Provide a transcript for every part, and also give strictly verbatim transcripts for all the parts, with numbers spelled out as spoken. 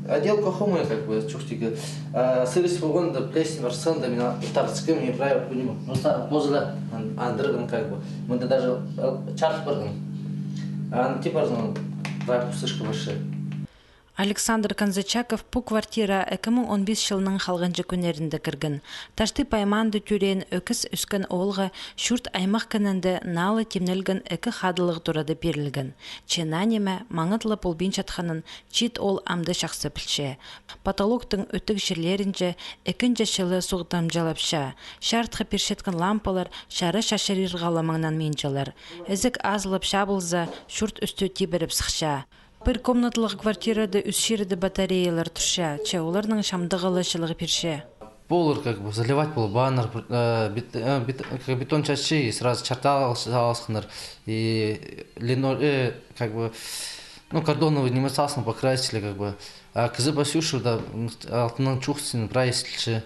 Отделка хомай, как бы, чухтиге. А сірес полғанда, плесень парзаң даа, мин аны тартчам, и прай пу ниме. Просто позыла андырған, как бы. Мында даже чарх парған. А аны тип парзаң, прай пустышка вообще. Александр Конзачаков пу квартираға ікі муң он пис чылның халғанҷы кӱннерінде кірген. Таштып аймаанда тӧреен ӧкіс ӧскен оолға чурт аймах кінінде наа ла тимнелген ікі хадылығ турада пирілген. Че наа ниме маңат ла полбинчатханын чиит оол амды чахсы пілче. Потолоктың ӧтік чирлерінҷе ікінҷі чылы суғ тамҷылапча. Чарытха пирчеткен лампалар чара чачырирға ла маңнанминчалар. Ізік азылып чабылза, чурт ӱстӱ тибіріп сыхча. Пір комнаталығ квартирада ӱс чирде батареялар турча, че оларның чамдығы ла чылығ пирче. Полар как бы заливать полып пааннар, э, бет-, э, бет-, как бетон чатча, и сразу чарта алысханнар, и лино-, э, как бы, ну, кордоновый ниме салысхан, покрасили, как бы. А кізі пасча, да, м, алтынаң чух син прай истілче.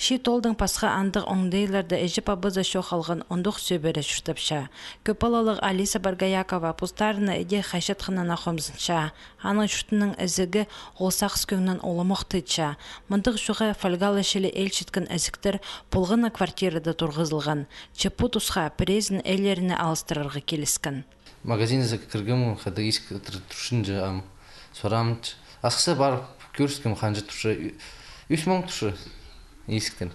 Чиит оолдың пасха андағ оңдайларда іҷе-пабазы чох алған ондох сӧбіре чуртапча. Кӧп палалығ Алиса Боргоякова постарына іди хайчатханына хомзынча. Аның чуртының ізігі ол сағыс кӧңнін уламох тыытча. Мындағ чуға фольгалы чіли илчеткен ізіктер полған на квартирада турғызылған. Че пу тусха пірезін ээлеріне алыстырарға киліскен. Магазинзер кіргем, хайдағ исік тыр-, турча ам. Сорам, асхыссар парып кӧріскем, ханҷа турча, ӱ-, ӱс муң турча исіктер.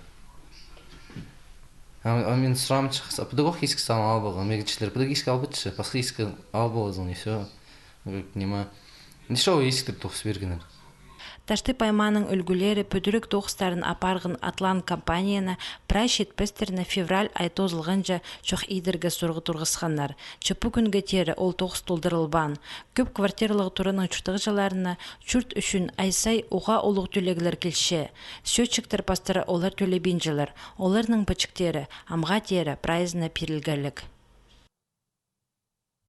А, а мин сорам, а пу даа ох исік сағам ал полған. Мағаа чииттер, пу даа исік албатча, пасха исік ал полғазың, и всё. Ниме. Ничего, исіктер тоғыс пиргеннер. Таштып аймааның ӱлгӱлері пӱдіріг тоғыстарын апарған «Атлант» компанияны прай читпестерні февраль ай тоозылғанҷа чох идерге сурығ турғысханнар. Че пу кӱнге теере ол тоғыс толдырылбаан. Кӧп квартиралығ тураның чуртағҷыларына чурт ӱчӱн ай сай уғаа улуғ тӧлеглер килче. Счётчиктер пастыра олар тӧлебинчелер. Оларның пічіктері амға теере прайзына пирілгелек.